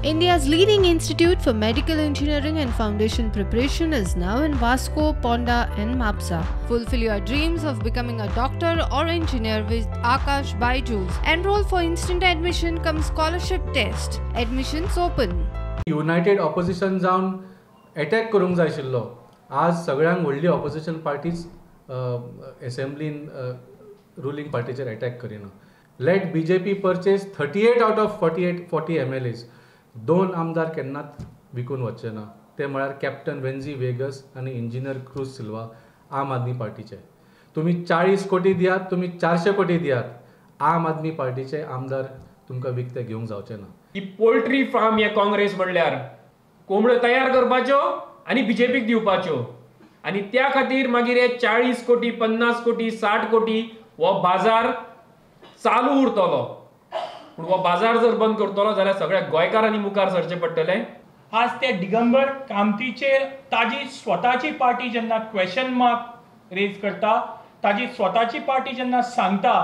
India's leading institute for medical engineering and foundation preparation is now in Vasco, Ponda and Mapsa. Fulfill your dreams of becoming a doctor or engineer with Aakash Byju's. Enroll for instant admission cum scholarship test. Admissions open. United opposition जावन attack करूंक जाय आशिल्लो. आज सगळ्यांक व्हडली opposition parties एसेंब्लीन ruling पार्टीचेर attack करिना. Let BJP purchase 38 out of 40 MLAs. 2 आमदार केन्नाच विकून वचचे ना, ते म्हळ्यार कॅप्टन वेन्झी वेगस आनी इंजिनियर क्रूज सिल्वा आम आदमी पार्टीचे. तुमी 40 कोटी दियात, तुमी 400 कोटी दियात, आम आदमी पार्टीचे आमदार तुमकां विकते घेवंक जावचे ना. ही पोल्ट्री फार्म हे काँग्रेस म्हणल्यार कोंबड्यो तयार करपाच्यो आनी बीजेपीक दिवपाच्यो, आनी त्या खातीर मागीर हे 40 कोटी 50 कोटी 60 कोटी हो बाजार चालू उरतलो. पूण हो बाजार जर बंद करतलो जाल्यार सगळ्या गोंयकारांनी मुखार सरचें पडटलें. आज ते दिगंबर कामतीचेर ताजी स्वताची पार्टी जेन्ना क्वेशन मार्क रेज करता, ताजी स्वताची पार्टी जेन्ना सांगता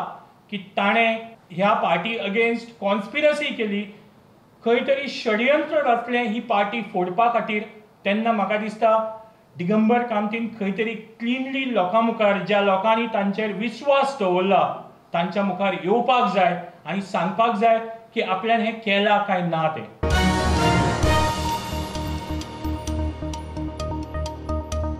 की ताणें ह्या पार्टी अगेन्स्ट कॉन्स्पिरसी केली, खंय तरी षडयंत्र रचलें ही पार्टी फोडपा खातीर, तेन्ना म्हाका दिसता दिगंबर कामतीन खंय तरी क्लिनली लोकां मुखार, ज्या लोकांनी तांचेर विस्वास दवरला तांच्या मुखार येवपाक जाय आनी सांगपाक जाय की आपल्यान हें केलां काय ना तें.